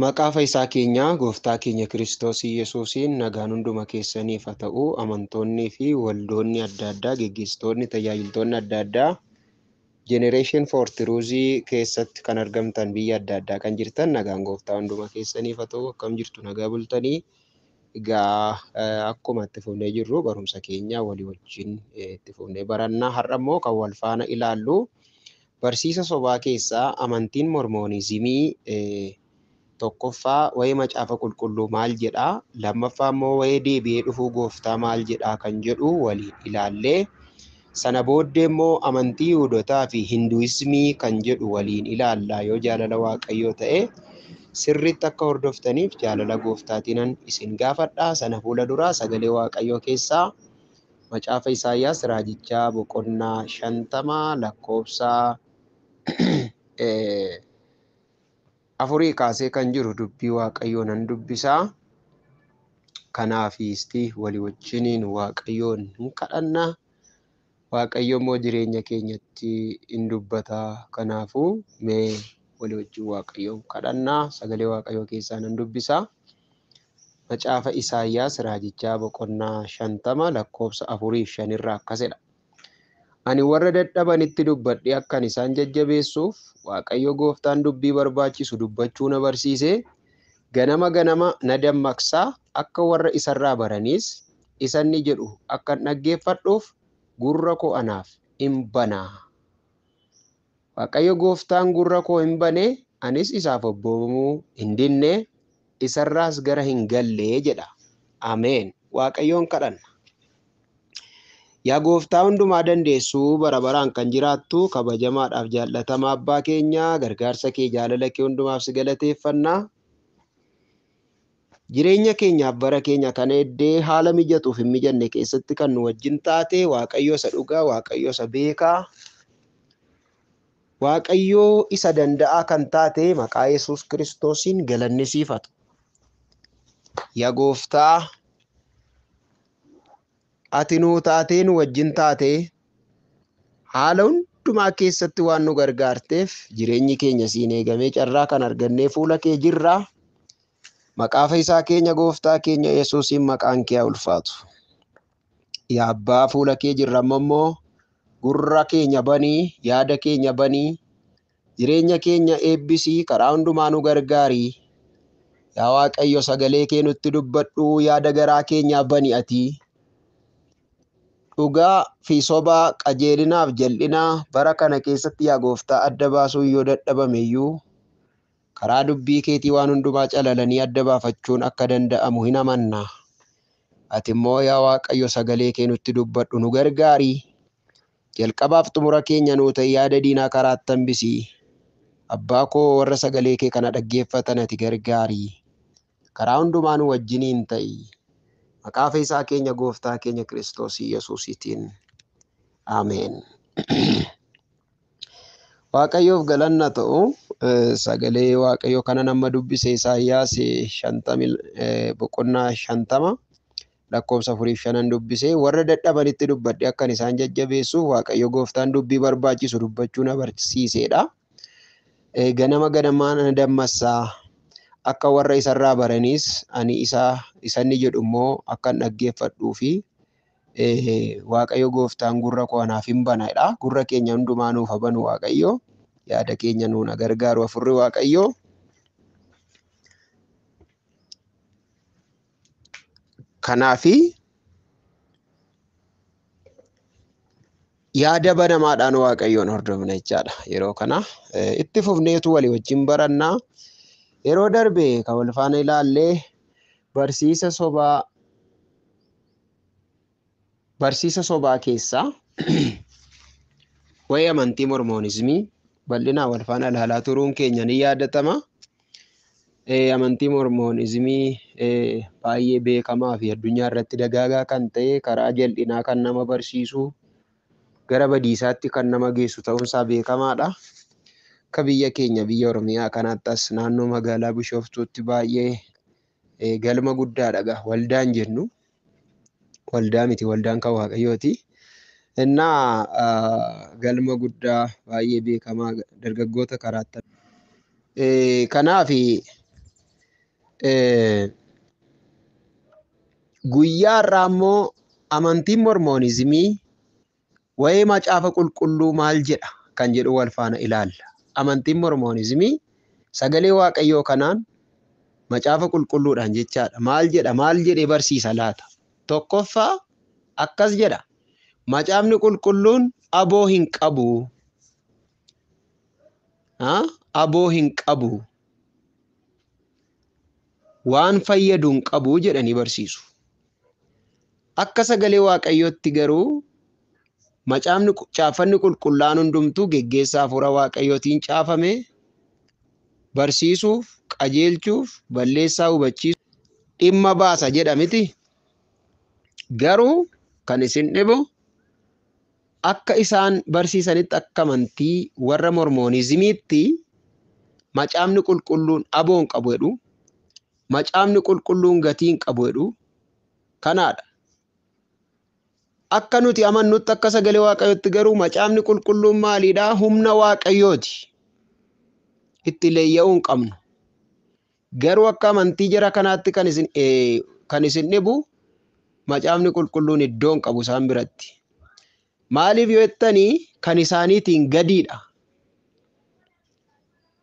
Maqaa Fayyisaa keenya Gooftaa keenya Kiristoos Yesuusiin nagaan hunduma keessaniif haa ta'u. Amantoonnii fi waldoonni adda addaa, geggeessitoonni, tajaajiltoonni adda addaa Generation for Truth keessatti kan argamtan biyya adda addaa kan jirtan nagaan Gooftaa hunduma keessaniif haa ta'u. Akkam jirtu, nagaa bultanii? Egaa akkuma itti fufnee jirru barumsa keenya walii wajjin itti fufnee barannaa. Har'a immoo kan wal faana ilaallu barsiisa sobaa keessaa amantiin mormoonizimii tokkoffaa waa'ee macaafa qulqulluu maal jedhaa, lammaffaa immoo waa'ee deebi'ee dhufuu gooftaa maal jedhaa kan jedhu waliin ilaallee, sana booddee immoo amantii Yihuudotaa fi Hinduizimii kan jedhu waliin ilaallaa. Yoo jaalala Waaqayyoo ta'e sirriitti akka hordoftaniif jaalala gooftaatiinan isin gaafadha. Sana fuula duraa sagalee Waaqayyoo keessaa macaafa Isaayyaas raajichaa boqonnaa 50 lakkoofsa 4 kaasee kan jiru dubbii Waaqayyoo nan dubbisaa. Kanaafis walii wajjiniin Waaqayyoon hin kadhanna. Waaqayyo immoo jireenya keenyatti hin dubbata. Kanaafuu mee walii wajjin Waaqayyoon kadhannaa. Sagalee Waaqayyoo keessaa nan dubbisaa. Macaafa Isaayyaas raajichaa boqonnaa 50 lakkoofsa 4 fi 5 irraa akkasidha. Ani warra dadhabanitti dubbadhee akkan isaan jajjabeessuuf Waaqayyo gooftaan dubbii barbaachisu dubbachuu na barsiise. Ganama ganama na dammaqsaa, akka warra isarraa baraniis isanni jedhu akkan dhaggeeffadhuuf gurra koo anaaf hin banaa. Waaqayyo gooftaan gurra koo hin bane, anis isaaf abboomamuu hin dinne, isarraas gara hin galle jedha. Ameen. Waaqayyoon kadhanna. Yaa gooftaa hundumaa dandeessuu, bara baraan kan jiraattu, kabajamaadhaaf jaallatamaa abbaa keenya, gargaarsa kee jaalala kee hundumaaf si galateeffanna. Jireenya keenyaaf bara keenya kana eddee haala mijatuuf hin mijanne keessatti kan nu wajjin taate Waaqayyo isa dhugaa, Waaqayyo isa beekaa, Waaqayyo isa danda'aa kan taate maqaa Yesuus Kiristoosiin galanni siif haa ta'u. Yaa gooftaa, ati nuu taatee nu wajjin taate haala hundumaa keessatti waan nu gargaarteef jireenyi keenya siin eegamee carraa kan argannee fuula kee jirra. Maqaa Fayyisaa keenya Gooftaa keenya Yesuusiin maqaan kee haa ulfaatu. Yaa Abbaa, fuula kee jirra amma immoo gurra keenya banii, yaada keenya banii, jireenya keenya eebbisii, karaa hundumaa nu gargaari. Yaa Waaqayyo sagalee kee nutti dubbadhu, yaada garaa keenyaa bani ati. Dhugaa fi sobaa, qajeelinaaf jal'inaa bara kana keessatti yaa Gooftaa adda baasuu yoo dadhabame iyyuu karaa dubbii keetii waan hundumaa calalanii adda baafachuun akka danda'amu hin amanna. Ati immoo yaa Waaqayyo sagalee kee nutti dubbadhu, nu gargaari. Jalqabaaf xumura keenya nuu ta'e yaada diinaa karaatti hambisi. Abbaa koo warra sagalee kee kana dhaggeeffatan ati gargaari. Karaa hundumaa nu wajjiniin ta'i. Maqaa Fayyisaa keenya Gooftaa keenya Kiristoos Yesuusiitiin. Ameen. Waaqayyoof galanna ta'u. Sagalee Waaqayyoo kana nama dubbise Isaayyaas boqonnaa 50 lakkoofsa 4 fi 5 dubbise. Warra dadhabanitti dubbadhe akkan isaan jajjabeessuuf Waaqayyo gooftaan dubbii barbaachisu dubbachuu na barsiisedha. Ganama ganamaa na dammassaa, akka warra isarraa baraniis ani isanni jedhu immoo akkan dhaggeeffadhuu fi Waaqayyo gooftaan gurra koo anaaf hin banadha. Gurra keenya hundumaa nuuf haa banu Waaqayyo. Yaada keenya nuun haa gargaaru Hafuurri Waaqayyo. Kanaafi yaada banamaadhaan Waaqayyoon hordofna jechaadha. Yeroo kana itti fufneetu walii wajjin barannaa. Yeroo darbe kan wal faana ilaallee barsiisa sobaa keessaa waa'ee amantii mormoonizimii bal'inaan wal faana ilaalaa turuun keenya ni yaadatama. Amantii mormoonizimii baay'ee beekamaa fi addunyaa irratti dagaagaa kan ta'e karaa jal'inaa kan nama barsiisu gara badiisaatti kan nama geessu ta'uunsaa beekamaadha. Akka biyya keenya biyya Oromiyaa kanaatti as naannoo magaalaa Bishooftuutti baay'ee galma guddaadha gaa waldaan jennu. Waldaa miti, waldaan kan Waaqayyooti. Innaa galma guddaa baay'ee beekamaa dargaggoota karaatti. Kanaaf Guyyaa har'aa immoo amantiin mormoonizimii waa'ee macaafa qulqulluu maal jedha kan jedhu wal faana ilaalla. Amantiin mormoonizimii sagalee Waaqayyoo kanaan macaafa qulqulluudhaan jechaadha. Maal jedha? Maal jedhee barsiisa laata? Tokkoffaa akkas jedha. Macaafni qulqulluun aboo hin qabu. Aboo hin qabu. Waan fayyadu hin qabu jedhanii barsiisu. Akka sagalee Waaqayyootti garuu macaafni caaffanni qulqullaan hundumtuu geggeessaa hafuura Waaqayyootiin caafame barsiisuuf, qajeelchuuf, balleessaa hubachiisuuf dhimma baasa jedha miti. Garuu kan isin dhibu akka isaan barsiisanitti akka amantii warra mormoonizimiitti macaafni qulqulluun aboo hin qabu jedhu, macaafni qulqulluun gatii hin qabu jedhu kanaadha. Akka nuti amannutti akka sagalee Waaqayyootti garuu macaafni qulqulluun maalidhaa? Humna Waaqayyooti. Itti leeyya'uu hin qabnu. Garuu akka amantii jara kanaatti kan isin dhibu macaafni qulqulluun iddoo hin qabu isaan biratti. Maaliif yoo jettanii kan isaaniitiin gadiidha.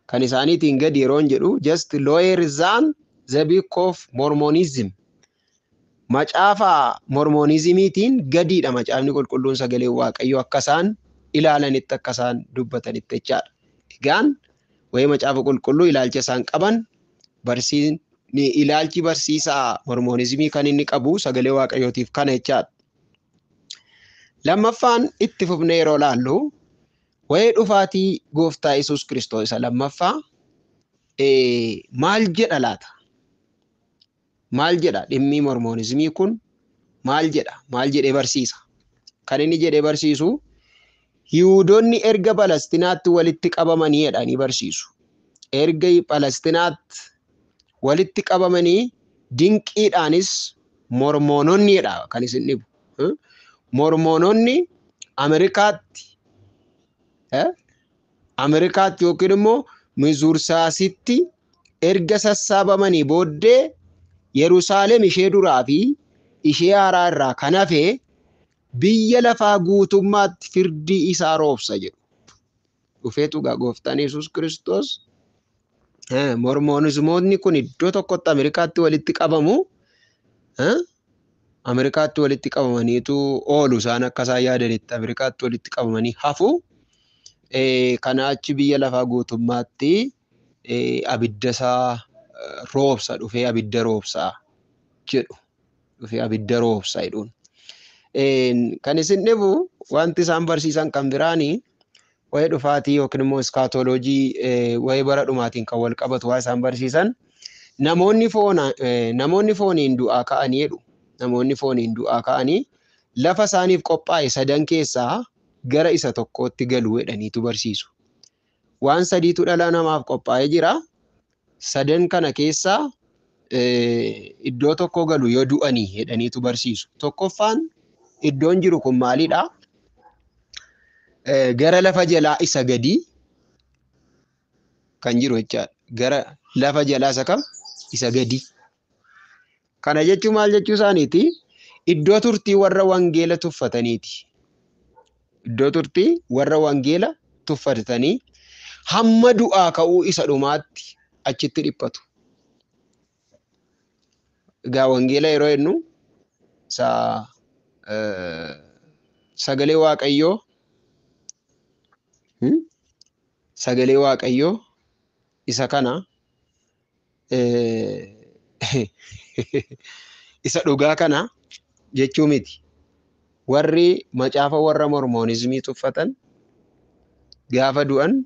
Kan isaaniitiin gadi yeroo jedhu just lower than the book of Mormonism. Macaafa mormoonizimiitiin gadiidha macaafni qulqulluun sagalee Waaqayyoo akka isaan ilaalanitti akka isaan dubbatanitti jechaadha. Egaan waa'ee macaafa qulqulluu ilaalcha isaan qaban ilaalchi barsiisaa mormoonizimii kan inni qabu sagalee Waaqayyootiif kana jechaadha. Lammaffaan itti fufnee yeroo laallu waa'ee dhufaatii gooftaa Yesuus Kiristoos isa lammaffaa maal jedha laata? Maal jedha dhimmi mormoonizimii kun maal jedha? Maal jedhee barsiisa? Kan inni jedhee barsiisu Yihuudoonni erga Palestinaatti walitti qabamanii jedhanii barsiisu. Erga Palestinaatti walitti qabamanii dinqiidhaanis mormoononni jedha kan isin dhibu. Mormoononni Ameerikaatti yookiin immoo Mizuursaasitti erga sassaabamanii booddee Yerusaalem ishee duraa fi ishee haaraa irraa kan hafe biyya lafaa guutummaatti firdii isaa roobsa jedhu. Dhufeetu gooftaan Yesuus Kiristoos mormoonizimoonni kun iddoo tokkotti Ameerikaatti walitti qabamu. Ameerikaatti walitti qabamaniitu oolu isaan akka isaan yaadanitti Ameerikaatti walitti qabamanii hafu. Kana achi biyya lafaa guutummaatti abidda isaa roobsa dhufee abidda roobsa jedhu. Dhufee abidda roobsa jedhuun. Kan isin dhibu wanti isaan barsiisan kan biraanii waa'ee dhufaatii yookiin immoo iskaatoloojii waa'ee bara dhumaatiin kan wal qabatu waa isaan barsiisan namoonni fooniin du'aa ka'anii jedhu. Namoonni fooniin du'aa ka'anii lafa isaaniif qophaa'e sadan keessaa gara isa tokkootti galu jedhaniitu barsiisu. Waan sadiitu dhala namaaf qophaa'ee jira. Sadan kana keessaa iddoo tokko galu yoo du'anii jedhaniitu barsiisu. Tokkoffaan iddoon jiru kun maalidha? Gara lafa jalaa isa gadii kan jiru jechaadha. Gara lafa jalaa isa kam? Isa gadii. Kana jechuun maal jechuu isaaniiti? Iddoo turtii warra wangeela tuffataniiti. Iddoo turtii warra wangeela tuffatanii hamma du'aa ka'uu isa dhumaatti achitti dhiphatu. Egaa wangeela yeroo jennu sagalee Waaqayyoo sagalee Waaqayyoo isa kana isa dhugaa kana jechuu miti. Warri macaafa warra mormoonizimii tuffatan gaafa du'an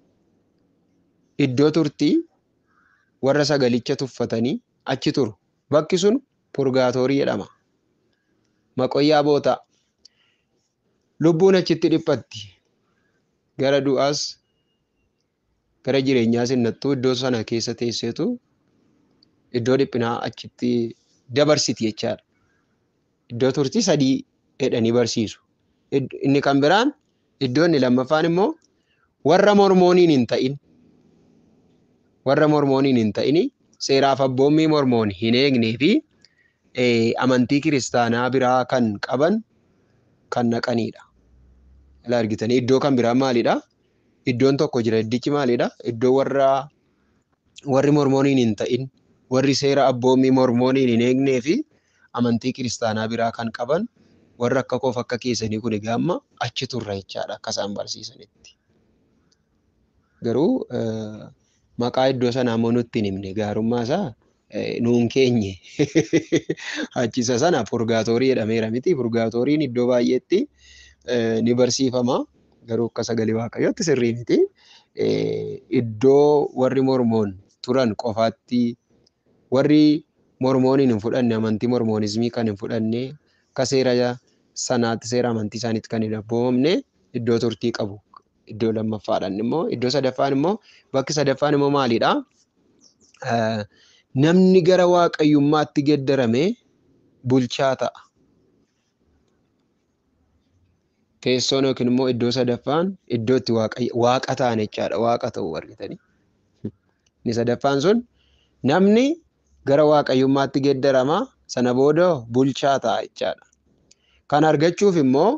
iddoo turtii warra sagalicha tuffatanii achi turu. Bakki sun purgaatoorii jedhama. Maqoyyaa bootaa. Lubbuun achitti dhiphatti. Gara du'aas gara jireenyaas hin nattu iddoo sana keessa teesseetu iddoo dhiphinaa achitti dabarsiti jechaadha. Iddoo turtii sadii jedhanii barsiisu. Inni kan biraan iddoo inni lammaffaan immoo warra mormooniin hin ta'in. Warra mormooniin hin ta'in seeraaf abboommii Mormoon hin eegnee fi amantii kiristaanaa biraa kan qaban kan naqanidha. Ilaa argitanii iddoo kan biraa maalidha? Iddoon tokko jira, iddichi maalidha? Iddoo warri Mormooniin hin ta'in, warri seera abboommii Mormooniin hin eegnee fi amantii kiristaanaa biraa kan qaban warra akka koof akka keessanii kun egaa amma achi turra jechaadha akka isaan barsiisanitti. Garuu maqaa iddoo sanaa immoo nutti hin himne, gaarummaa isaa nuun keenye. Achisa sana purgaatoorii jedhameera miti. Purgaatooriin iddoo baay'eetti ni barsiifama. Garuu akka sagalee Waaqayyootti sirrii miti. Iddoo warri Mormoon turan qofaatti warri Mormooniin hin fudhanne, amantii Mormoonizimii kan hin fudhanne, akka seera sanaatti seera amantii isaaniitti kan hin abboomamne iddoo turtii qabu. Iddoo lammaffaadhaan immoo, iddoo sadaffaan immoo, bakki sadaffaan immoo maalidha? Namni gara waaqayyummaatti geeddarame bulchaa ta'a. Teessoon yookiin immoo iddoo sadaffaan iddoo itti waaqa ta'an jechaadha. Waaqa ta'uu argitanii. Inni sadaffaan sun namni gara waaqayyummaatti geeddarama, sana booda bulchaa ta'a jechaadha. Kan argachuuf immoo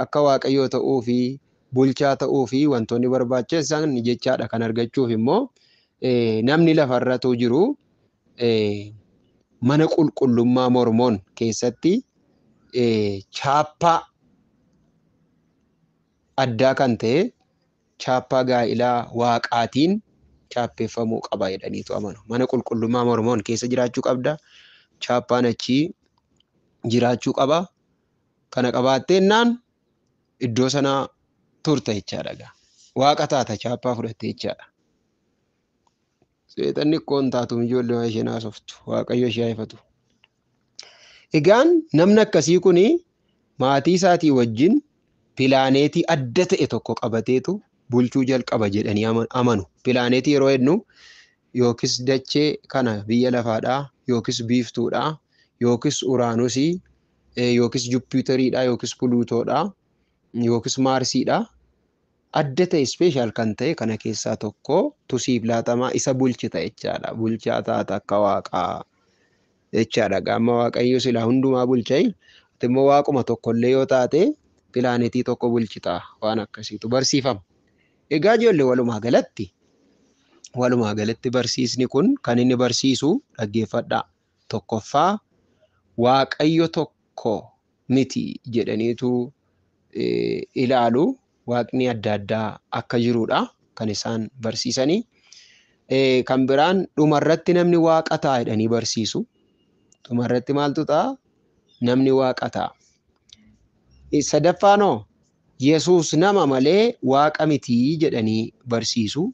akka waaqayyoo ta'uu fi bulchaa ta'uu fi wantoonni barbaachisan jechaadha. Kan argachuuf immoo namni lafarratu jiru mana qulqullummaa Mormoon keessatti chaappaa addaa kan ta'e chaappaa gaa'ilaa waaqaatiin chaappeeffamuu qaba jedhaniitu amanu. Mana qulqullummaa Mormoon keessa jiraachuu qabda. Chaappaan achii jiraachuu qaba. Kana qabaatteennaan iddoo sana turta jechaadha. Waaqa taata chaappaa fudhatte jechaadha. Seexanni koon taatu ijoollee waa isheen haasoftu. Waaqayyo ishee haifatu. Egaan namni akkasii kuni maatii isaatii wajjin pilaaneetii adda ta'e tokko qabateetu bulchuu jalqaba jedhanii amanu. Pilaaneetii yeroo jennu yookiis dachee kana biyya lafaadhaa, yookiis biiftuudhaa, yookiis Uraanusii, yookiis Juppiiteriidhaa, yookiis Puluutoodhaa, yookiis Maarsiidhaa. Adda ta'e ispeeshaal kan ta'e kana keessaa tokko tusiif laatamaa isa bulchita jechaadha. Bulchaa taata akka waaqaa jechaadha. Gaama waaqayyo silaa hundumaa bulchai, ati immoo waaquma tokkollee yoo taate pilaanetii tokko bulchita, waan akkasiitu barsiifama. Egaa ijoollee walumaa galatti barsiisni kun kan inni barsiisu dhaggeeffadhaa. Tokkoffaa waaqayyo tokko miti jedhaniitu ilaalu. Waaqni adda addaa akka jirudha kan isaan barsiisanii. Kan biraan dhumarratti namni waaqa ta'a jedhanii barsiisu. Dhumarratti maaltu ta'a? Namni waaqa ta'a. Sadaffaanoo Yesuus nama malee waaqa mitii jedhanii barsiisu.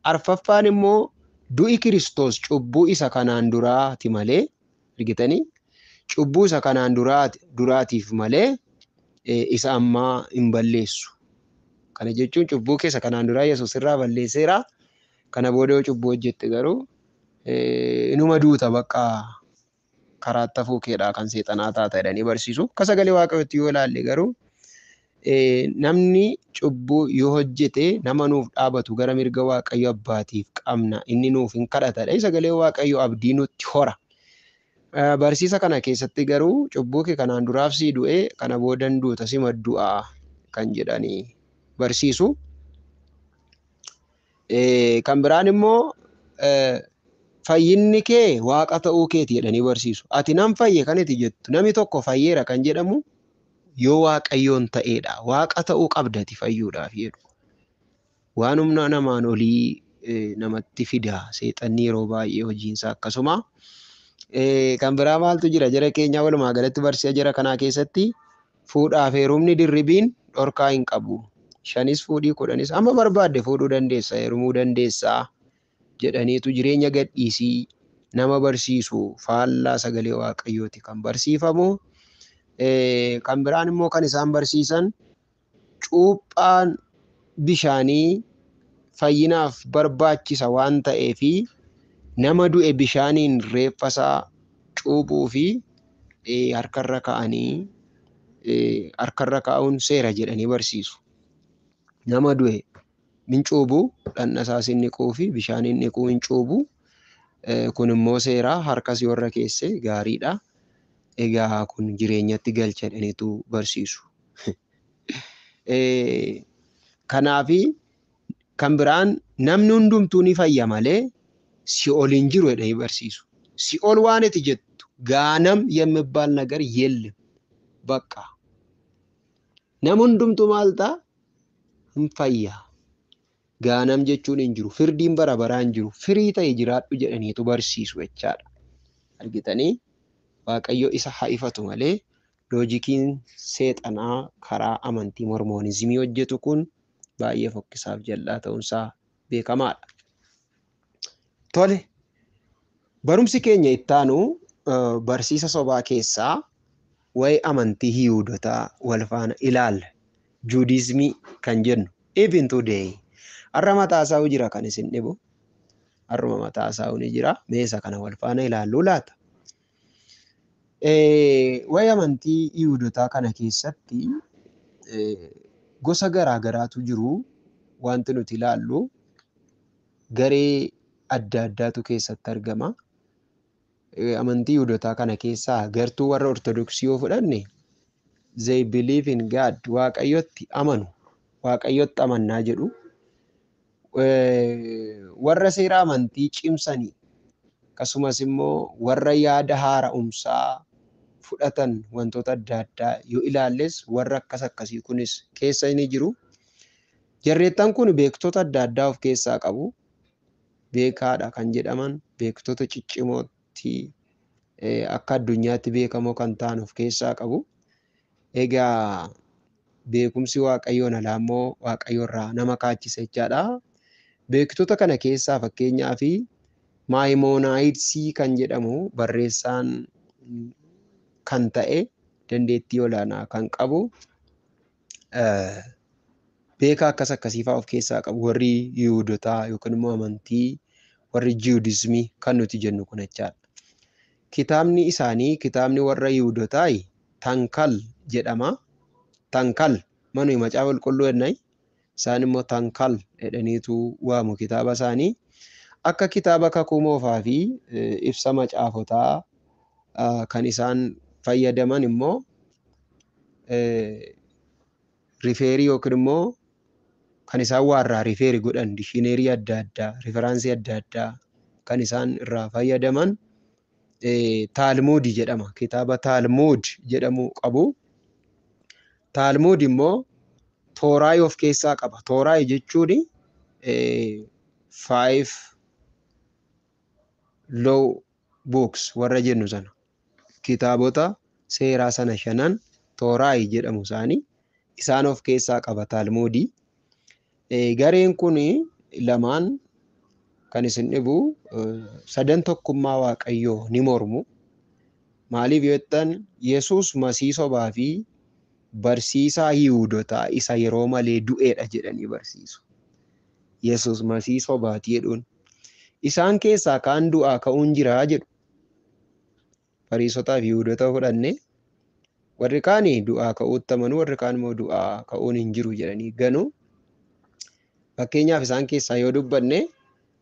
Arfaffaan immoo du'i Kiristoos cubbuu isa kanaan duraati malee, argitanii, cubbuu isa kanaan duraatiif malee isa ammaa hin balleessu. Kana jechuun cubbuu keessa kanaan duraa Yesuus irraa balleesseera. Kana booda yoo cubbuu hojjette garuu inuma duuta, bakka karaatti hafuu keedhaa kan seexanaa taata jedhanii barsiisu. Akka sagalee waaqayyootti yoo ilaalle garuu namni cubbuu yoo hojjete nama nuuf dhaabatu gara mirga waaqayyo abbaatiif qabna, inni nuuf hin kadhatadha. Sagalee waaqayyo abdii nutti hora. Barsiisa kana keessatti garuu cubbuu kee kanaan duraaf sii du'e, kana boodan duuta si maddu'a kan jedhanii barsiisu. Kan biraan immoo fayyinni kee waaqa ta'uu keeti jedhanii barsiisu. Ati nan fayye kan ati jettu, namni tokko fayyeera kan jedhamu yoo waaqayyoon ta'eedha. Waaqa ta'uu qabda ati fayyuudhaaf jedhu. Waan humna namaan olii namatti fida seexanni yeroo baay'ee hojiinsa akkasuma. Kan biraa maaltu jira jara keenya walumaa galatti barsiisa jara kanaa keessatti fuudhaaf heerumni dirribiin dhorkaa hin qabu. 5 fuudhii 10 amma barbaadde fuudhuu dandeessa, heerumuu dandeessa jedhaniitu jireenya gadhiisii nama barsiisu. Faallaa sagalee waaqayyooti kan barsiifamu. Kan biraan immoo kan isaan barsiisan cuuphaan bishaanii fayyinaaf barbaachisa waan ta'eefi nama du'e bishaaniin reeffasaa cuuphuu fi harkarra kaa'anii harkarra kaa'uun seera jedhanii barsiisu. Nama du'e hin cuubu, dhandhasaas hin dhiquu fi bishaaniin dhiquu hin cuubu. Kun immoo seera harkas yoo irra keesse gaariidha. Egaa kun jireenyatti galcha jedhaniitu barsiisu. Kanaafi kan biraan namni hundumtuu ni fayya malee si'ool hin jiru jedhanii barsiisu. Si'ool waan ati jettu gaanam የሚባል ነገር የለም። በቃ namni hundumtuu maal ta'a? Hin fayya. Gaanam jechuun hin jiru. Firdiin bara baraa hin jiru. Firii ta'e jiraadhu jedhaniitu barsiisu jechaadha. Argitanii Waaqayyo isa haa ifatu malee loojikiin seexanaa karaa amantii mormoonizimii hojjetu kun baay'ee fokkisaaf jal'aa ta'uunsaa beekamaadha. Tole, barumsi keenya ittaanu barsiisa sobaa keessaa waa'ee amantii Yihuudotaa wal faana ilaalla. Juudizimii kan jennu even today. Har'a mataa isaa jira kan isin dhibu. Har'uma mataa isaa ni jira. Meesa kana wal faana ilaalluu laata? Waa'ee amantii Yihuudotaa kana keessatti gosa garaa garaatu jiru. Wanti nuti ilaallu garee adda addaatu keessatti argama. Amantii Yihuudotaa kana keessaa gartuu warra Ortodoksii yoo fudhanne, they believe in God, Waaqayyotti amanu, Waaqayyotti amannaa jedhu. Warra seera amantii cimsanii akkasumas immoo warra yaada haara'umsaa fudhatan wantoota adda addaa yoo ilaalles, warra akkas akkasii kunis keessa ni jiru. Jarreettan kun beektota adda addaa of keessaa qabu. Beekaadha kan jedhaman, beektota ciccimootti akka addunyaatti beekamoo kan ta'an of keessaa qabu. Egaa beekumsi Waaqayyoon alaa immoo Waaqayyo irraa nama kaachisa jechaadha. Beektota kana keessaa fakkeenyaaf Maayimoonaayidisii kan jedhamu, barreessaan kan ta'e, dandeettii olaanaa kan qabu, beekaa akkas akkasii fa'aa of keessaa qabu warri Yihuudotaa yookiin immoo amantii warri Juudizimii kan nuti jennu kun jechaadha. Kitaabni isaanii, kitaabni warra Yihuudotaa Tankal jedhama. Tankal manuma macaafa qulqulluu jennaan, isaan immoo Tankal jedhaniitu waamu kitaaba isaanii. Akka kitaaba kakuu moofaa fi ibsa macaafotaa kan isaan fayyadaman immoo rifeerii yookiin immoo kan isaan waarraa rifeeri godhan, dictionary adda addaa, reference adda addaa kan isaan irraa fayyadaman Taalmuud jedhama. Kitaaba Taalmuud jedhamu qabu. Taalmuud immoo Tooraay of keessaa qaba. Tooraay jechuun five law books warra jennu sana. Kitaabota seeraa sana shanan Tooraay jedhamu isaanii isaan of keessaa qaba Taalmuudii. Gareen kun lamaan kan isin dhibu sadan tokkummaa Waaqayyoo ni mormu. Maaliif yoo jettan, Yesuus masii sobaa fi barsiisaa Yihuudotaa isa yeroo malee du'eedha jedhanii barsiisu. Yesuus masii sobaati jedhuun. Isaan keessaa kaan du'aa ka'uun jiraa jedhu. Fariisotaa fi Yihuudoota fudhanne, warri kaan du'aa ka'uutti amanu, warri kaan immoo du'aa ka'uun hin jiru jedhanii ganu. Fakkeenyaaf isaan keessaa yoo dubbanne,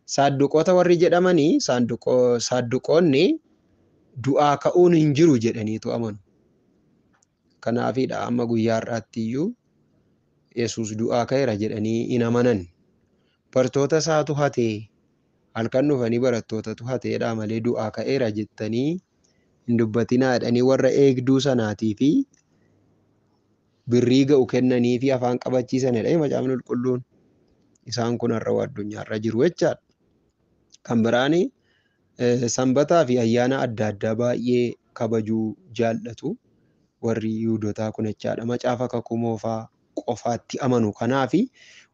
saadduqoota warri jedhamanii, saadduqoonni du'aa ka'uun hin jiru jedhaniitu amanu. Kanaafidha amma guyyaa har'aatti iyyuu Yesuus du'aa ka'eera jedhanii hin amanan. Bartoota isaatu hatee, halkan dhufanii barattootatu hateedha malee du'aa ka'eera jettanii hin dubbatinaa jedhanii warra eegduu sanaatii fi birrii ga'u kennanii fi afaan qabachiisanidha macaafni qulqulluun. Isaan kun har'a addunyaarra jiru jechaadha. Kan biraan sanbataa fi ayyaana adda addaa baay'ee kabajuu jaallatu warri Yihuudotaa kun jechaadha. Macaafa kakuu moofaa qofaatti amanu. Kanaaf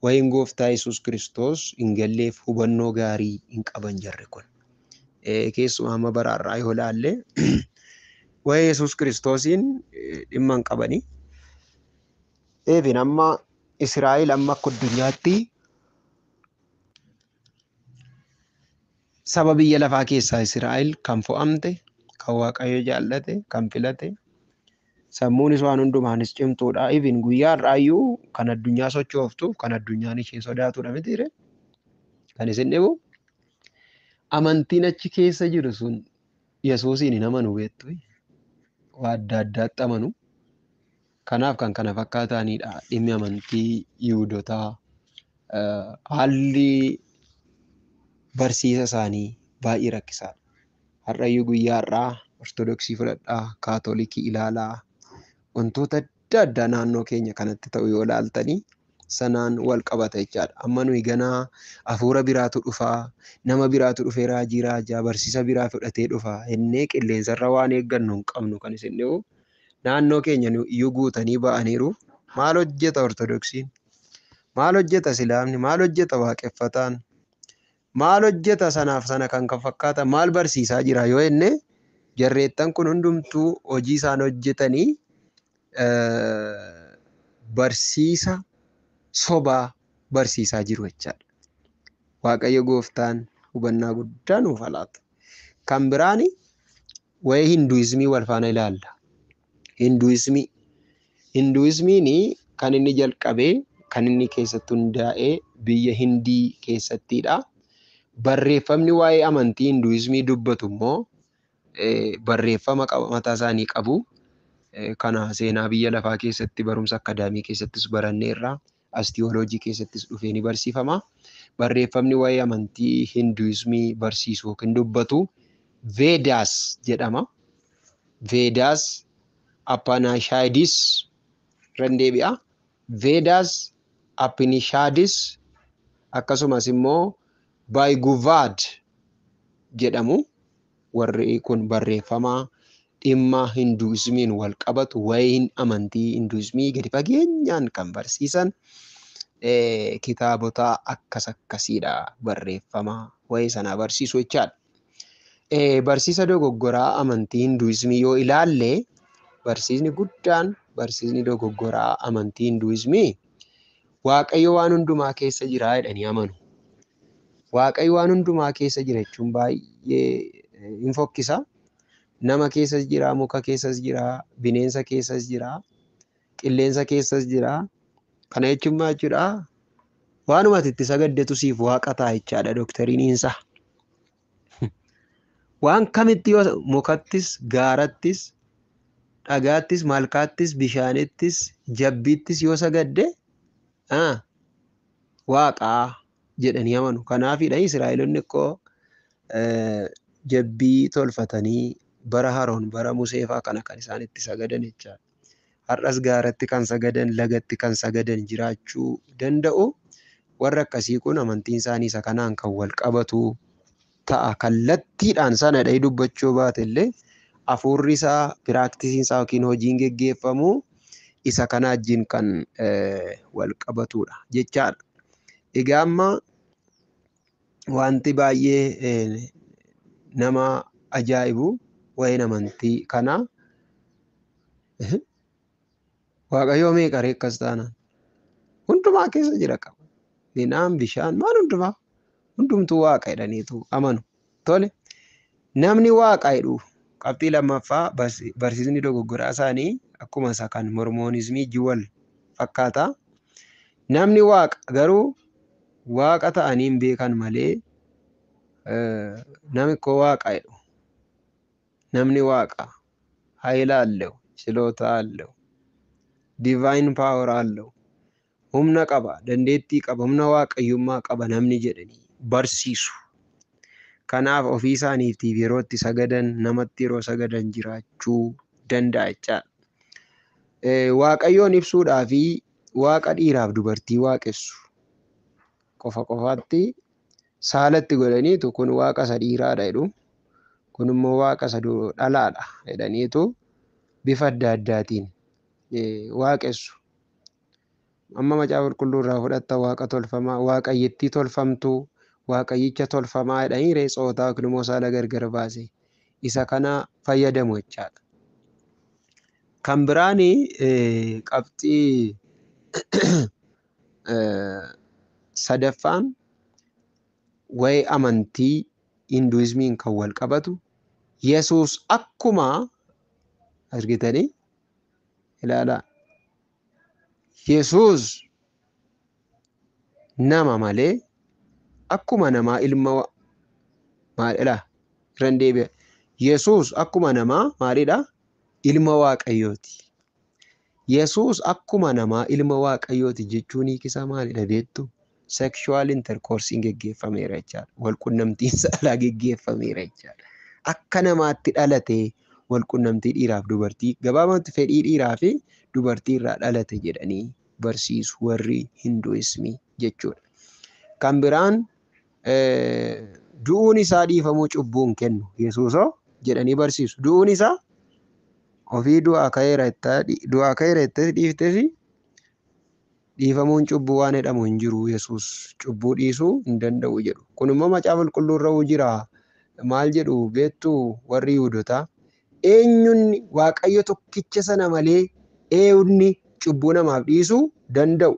waa'een gooftaa Yesuus Kiristoos hin galleef, hubannoo gaarii hin qaban jarri kun. Keessumaa amma bara har'aa yoo ilaalle, waa'ee Yesuus Kiristoosiin dhimma hin qabani. Even amma Israa'el amma akka addunyaatti saba biyya lafaa keessaa Israa'el kan fo'amte, kan Waaqayyo jaallate, kan filate, sammuunis waan hundumaanis cimtuudha. Even guyyaa har'aayyuu kan addunyaa sochooftu, kan addunyaan ishee sodaatudha mitiire? Kan isin dhibu. Amantiin achi keessa jiru sun Yesuusiin hin amanu beektu. Waa adda addaatti amanu. Kanaaf kan kana fakkaatanidha dhimmi amantii Yihuudootaa. Haalli barsiisa isaanii baay'ee rakkisaadha. Har'ayyuu guyyaa har'aa Ortodoksii fudhadhaa, Kaatolikii ilaalaa, wantoota adda addaa naannoo keenya kanatti ta'u yoo ilaaltanii sanaan wal qabata jechaadha. Amma nuyi ganaa hafuura biraatu dhufaa, nama biraatu dhufee raajii raajaa, barsiisa biraa fudhatee dhufa jennee qilleensarra waan eeggannu hin qabnu kan isin dhibu. Naannoo keenya iyyuu guutanii ba'aniiru. Maal hojjeta Ortodoksiin? Maal hojjeta Islaamni? Maal hojjeta Waaqeffataan? Maal hojjeta sanaaf sana kan kan fakkaatan maal barsiisaa jira yoo jenne jarreettan kun hundumtuu hojii isaan hojjetanii barsiisa sobaa barsiisaa jiru jechaadha. Waaqayyo gooftaan hubannaa guddaa nuuf haa laatu. Kan biraan waa'ee Hinduizimii wal faana ilaalla. Hinduizimii. Hinduizimiin kan inni jalqabee kan inni keessatti hundaa'ee biyya Hindii keessattidha. Barreeffamni waa'ee amantii Hinduizimii dubbatu immoo barreeffama mataa isaanii qabu. Kana seenaa biyya lafaa keessatti barumsa akkaadaamii keessattis baranneerra. Astiyooloojii keessattis dhufee ni barsiifama. Barreeffamni waa'ee amantii Hinduizimii barsiisu yookiin dubbatu Veedaas jedhama. Veedaas Apanashaadis irran deebi'a. Veedaas Apinishaadis akkasumas immoo Baayiguvaad jedhamu. Warri kun barreeffama dhimma Hinduizimiin wal qabatu waa'ee amantii Hinduizimii gadi fageenyaan kan barsiisan kitaabota akkas akkasiidha barreeffama waa'ee sanaa barsiisu jechaadha. Barsiisa dogoggoraa amantii Hinduizimii yoo ilaalle barsiisni guddaan barsiisni dogoggoraa amantii Hinduizimii Waaqayyo waan hundumaa keessa jira jedhanii amanu. Waaqayyo waan hundumaa keessa jira jechuun baay'ee hin fokkisa. Nama keessas jira, muka keessas jira, bineensa keessas jira, qilleensa keessas jira. Kana jechuun maal jechuudha? Waanuma ati itti sagaddetu siif waaqa ta'a jechaadha doktariin isaa. Waan kamitti yoo mukattis, gaarattis, dhagaattis, malkaattis, bishaanittis, jabbiittis yoo sagadde waaqaa jedhanii amanu. Kanaafidha Israa'eloonni ikkoo jabbii tolfatanii bara Haroon bara Musee fa'aa kana kan isaan itti sagadan jechaadha. Har'as gaaratti kan sagadan, lagatti kan sagadan jiraachuu danda'u. Warri akkasii kun amantiin isaanii isa kanaan kan wal qabatu ta'a. Kallattiidhaan sana dhahee dubbachuu baate illee hafuurri isaa, piraaktiisiin isaa yookiin hojiin geggeeffamu isa kana wajjin kan wal qabatudha jechaadha. Egaa amma wanti baay'ee nama ajaa'ibu waa'een amantii kanaa Waaqayyoo meeqa ree akkas taanaan? Hundumaa keessa jira qaba. Midhaan, bishaan, maal hundumaa? Hundumtuu waaqa jedhaniitu amanu. Tole namni waaqa jedhu qabxii lammaffaa barsiisni dogoggoraa isaanii akkuma isa kan mormoonizimii wal fakkaata. Namni waaqa garuu waaqa ta'anii hin beekan malee namni koo waaqa jedhu. Namni waaqa ኃይል አለው፣ ችሎታ አለው፣ ዲቫይን ፓወር አለው፣ humna qaba, dandeettii qaba, humna waaqayyummaa qaba namni jedhanii barsiisu. Kanaaf ofii isaaniitiif yeroo itti sagadan namatti yeroo sagadan jiraachuu danda'a jechaadha. Waaqayyoon ibsuudhaa fi waaqa dhiiraaf dubartii waaqessu qofa qofaatti saalatti godhaniitu kun waaqa isa dhiiraadha jedhu. Kun immoo waaqa isa dhalaadha jedhaniitu bifa adda addaatiin waaqessu. Amma macaafa qulqulluu irraa fudhatta waaqa tolfamaa, waaqayyittii tolfamtuu, waaqayyicha tolfamaa jedhanii reetsootaa yookiin immoo saala gargar baase isa kana fayyadamu jechaadha. Kan biraan qabxii sadaffaan waa'ee amantii Hinduizimiin kan wal qabatu Yesuus akkuma argitanii ilaalaa. Yesuus nama malee akkuma namaa ilma Maalidha? Irran deebi'a. Yesuus akkuma namaa maalidha? Ilma Waaqayyooti. Yesuus akkuma namaa ilma Waaqayyooti jechuun hiikisaa maalidha beektu? Sexual intercourse geggeeffameera jechaadha. Walqunnamtiin saalaa geggeeffameera jechaadha. Akka namaatti dhalatee walqunnamtii dhiiraaf dubartii gabaabumatti fedhii dhiiraa fi dubartii irraa dhalate jedhanii barsiisu warri Hinduismii jechuudha. Kan biraan du'uun isaa dhiifamuu cubbuu hin kennu Yesuusoo jedhanii barsiisu. Du'uun isaa ofii du'aa ka'eera jettee dhiifteefi dhiifamuun cubbuu waan jedhamu hin jiru Yesuus cubbuu dhiisuu hin danda'u jedhu. Kun immoo macaafa qulqulluu irra jira. Maal jedhu beektuu warri Yihuudotaa? Eenyunni Waaqayyo tokkicha sana malee eenyunni cubbuu namaaf dhiisuu danda'u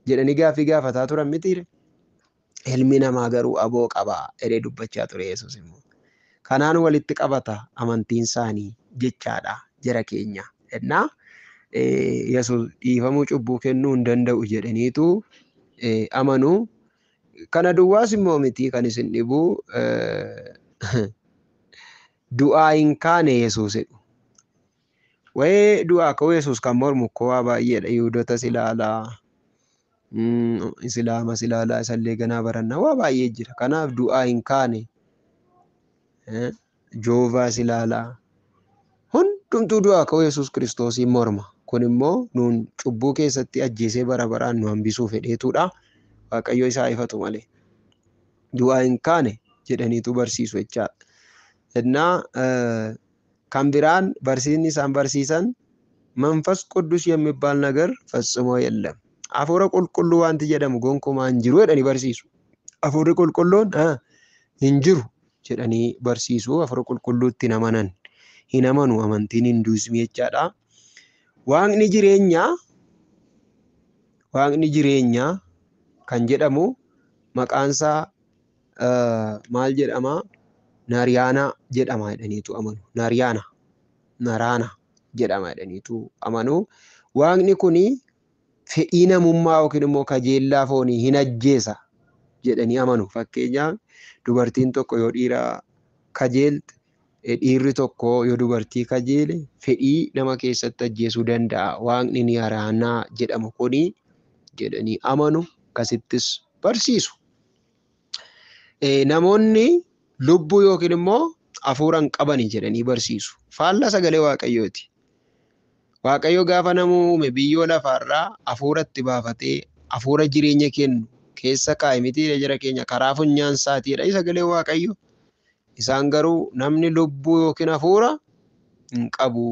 jedhanii gaaffii gaafataa turan mitiire. Ilmi namaa garuu aboo qaba jedhee dubbachaa ture Yesuus immoo. Kanaan walitti qabata amantiin isaanii jechaadha jara keenya. Ennaa Yesuus dhiifamuu cubbuu kennuu hin danda'u jedhaniitu amanu. Kana duwwaas immoo miti kan isin dhibu du'aa hin kaane Yesuus jedhu. Wayee du'aa ka'uu Yesuus kan mormu koo waa baay'eedha. Yihuudotas ilaalaa, Islaamas ilaalaa, isallee ganaa barannaa waa baay'ee jira. Kanaaf du'aa hin kaane Joovaas ilaalaa. Hundumtuu du'aa ka'uu Yesuus Kiristoosiin morma. Kun immoo nuun cubbuu keessatti ajjeesee bara baraan nu hambisuu fedheetudha. Waaqayyo isaa ifatu malee. Du'aa hin kaane jedhaniitu barsiisu jechaadha. Innaa kan biraan barsiisni isaan barsiisan መንፈስ ቅዱስ የሚባል ነገር ፈጽሞ የለም። Hafuura qulqulluu wanti jedhamu gonkumaa hin jiru jedhanii barsiisu. Hafuurri qulqulluun hin jiru jedhanii barsiisu. Hafuura qulqulluutti hin amanan. Hin amanu amantiin hinduismii jechaadha. Waaqni jireenyaa kan jedhamu maqaansaa maal jedhama? Nariyaanaa jedhama jedhaniitu amanu. Nariyaana, Naraana jedhama jedhaniitu amanu. Waaqni kuni fedhii namummaa yookiin immoo kajeellaa foonii hin ajjeesa jedhanii amanu. Fakkeenyaaf dubartiin tokko yoo dhiira kajeelte, dhiirri tokko yoo dubartii kajeele fedhii nama keessatti ajjeesuu danda'a. Waaqni Naraanaa jedhamu kuni jedhanii amanu. Akkasittis barsiisu. Namoonni lubbuu yookiin immoo hafuura hin qabani jedhanii barsiisu. Faallaa sagalee Waaqayyooti. Waaqayyo gaafa nama uume biyyoo lafaarraa hafuura itti baafatee hafuura jireenya kennu keessa kaa'e miti jara keenya karaa funyaan isaatiidha sagalee Waaqayyo. Isaan garuu namni lubbuu yookiin hafuura hin qabu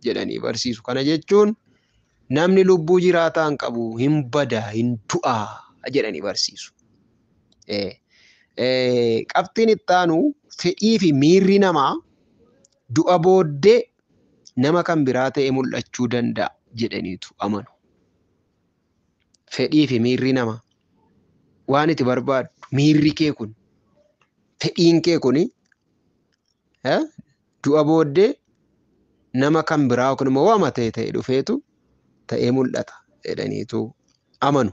jedhanii barsiisu. Kana jechuun namni lubbuu jiraataa hin qabu, hin bada, hin du'a jedhanii barsiisu. Qabxiin itti aanu fedhii fi miirri namaa du'a booddee nama kan biraa ta'e mul'achuu danda'a jedhaniitu amanu. Fedhii fi miirri namaa waan itti barbaaddu miirri kee kun fedhiin kee kun du'a booddee nama kan biraa yookiin immoo waama ta'e ta'e dhufeetu ta'ee mul'ata jedhaniitu amanu.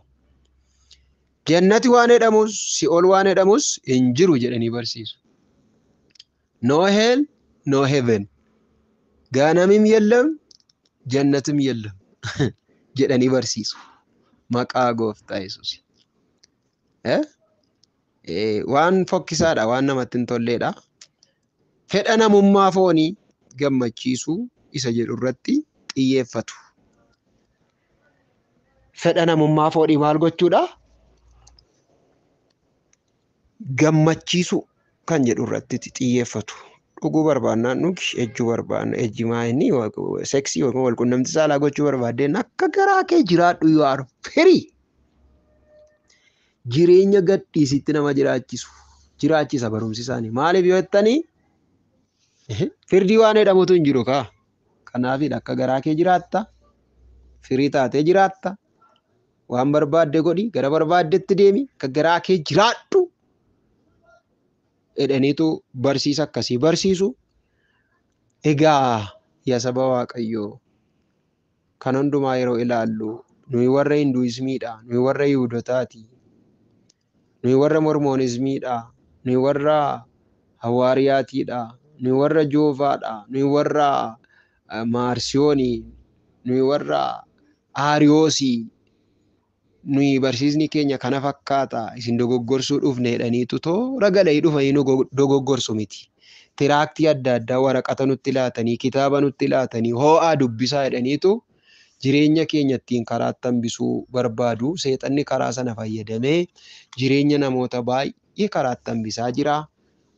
Jannati waan jedhamus si'ool waan jedhamus hin jiru jedhanii barsiisu. No hell, no heaven. Gaanamim የለም ጀነትም የለም jedhanii barsiisu. Maqaa gooftaa Yesuus. Waan fokkisaadha, waan namatti hin tolleedha. Fedha namummaa foonii gammachiisuu isa jedhu irratti xiyyeeffatu. Fedha namummaa foonii maal gochuudha? Gammachiisuu kan jedhu irratti xiyyeeffatu. Dhuguu barbaannaan dhugi, ejjuu barbaanna ejji maa inni seksii yookiin walqunnamtii saalaa gochuu barbaaddeen akka garaa kee jiraadhu yoo are free. Jireenya gadhiisitti nama jiraachisu jiraachisa barumsi isaanii. Maaliif yoo jettanii firdii waan jedhamutu hin jiru kaa. Kanaafidha akka garaa kee jiraatta, firii taatee jiraatta, waan barbaadde godhi, gara barbaaddetti deemi, akka garaa kee jiraadhu jedhaniitu barsiisa akkasii barsiisu. Egaa yaa saba Waaqayyoo kan hundumaa yeroo ilaallu nuyi warra Hinduismiidha, nuyi warra Yihuudotaati, nuyi warra Mormoonizmiidha, nuyi warra Hawaariyaatiidha, nuyi warra Joovaadha, nuyi warra Maarsiyoonii, nuyi warra Aariyoosii, nuyi barsiisni keenya kana fakkaata isin dogoggorsuu dhufne jedhaniitu toora galanii dhufanii nu dogoggorsu miti. Tiraaktii adda addaa waraqata nutti laatanii, kitaaba nutti laatanii, hoo'aa dubbisaa jedhaniitu jireenya keenya ittiin karaatti hambisuu barbaadu. Seexanni karaa sana fayyadamee jireenya namoota baay'ee karaatti hambisaa jira.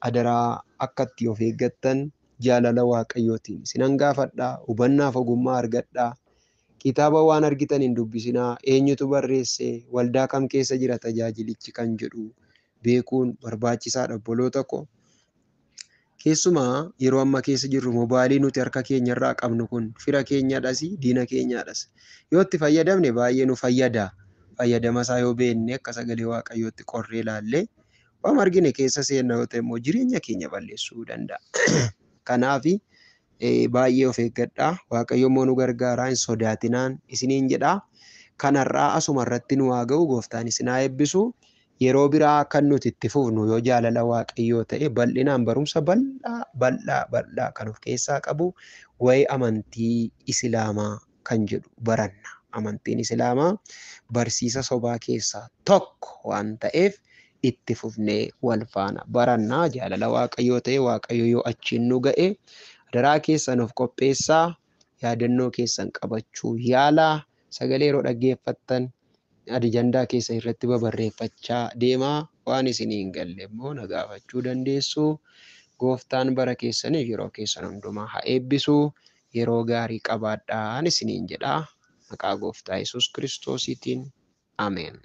Adaraa akka itti of eeggattan jaalala Waaqayyootiin isinan gaafadhaa. Hubannaaf ogummaa argadhaa. Kitaaba waan argitan hin dubbisinaa. Eenyutu barreesse? Waldaa kam keessa jira tajaajilichi kan jedhu beekuun barbaachisaadha obboloota ko. Keessumaa yeroo amma keessa jirru mobaayilii nuti harka keenyarraa qabnu kun fira keenyadhas diina keenyadhas. Yoo itti fayyadamne baay'ee nu fayyada. Fayyadama isaa yoo beekne akka sagalee Waaqayyootti qorree ilaallee waan argine keessa seenna yoo ta'e immoo jireenya keenya balleessuu danda'a. Kanaaf baay'ee of eeggadhaa. Waaqayyo immoo nu gargaaraa hin sodaatinaan isiniin jedhaa. Kanarraa asuma irratti nu haa ga'u, gooftaan isin haa eebbisu. Yeroo biraa kan nuti itti fufnu yoo jaalala Waaqayyoo ta'e bal'inaan barumsa bal'aa bal'aa bal'aa kan of keessaa qabu waa'ee amantii Islaamaa kan jedhu baranna. Amantiin Islaamaa barsiisa sobaa keessaa tokko waan ta'eef itti fufnee wal faana barannaa. Jaalala Waaqayyoo ta'e Waaqayyo yoo achiin nu ga'e adaraa keessan of qopheessaa, yaadannoo keessan qabachuu yaalaa, sagalee yeroo dhaggeeffattan ajandaa keessa irratti babarreeffachaa deemaa. Waan isinii hin galle immoo na gaafachuu dandeessu. Gooftaan bara keessaniif yeroo keessan hundumaa haa eebbisu. Yeroo gaarii qabaadhaan isiniin jedhaa. Maqaa Gooftaa Yesuus Kiristoosiitiin. Ameen.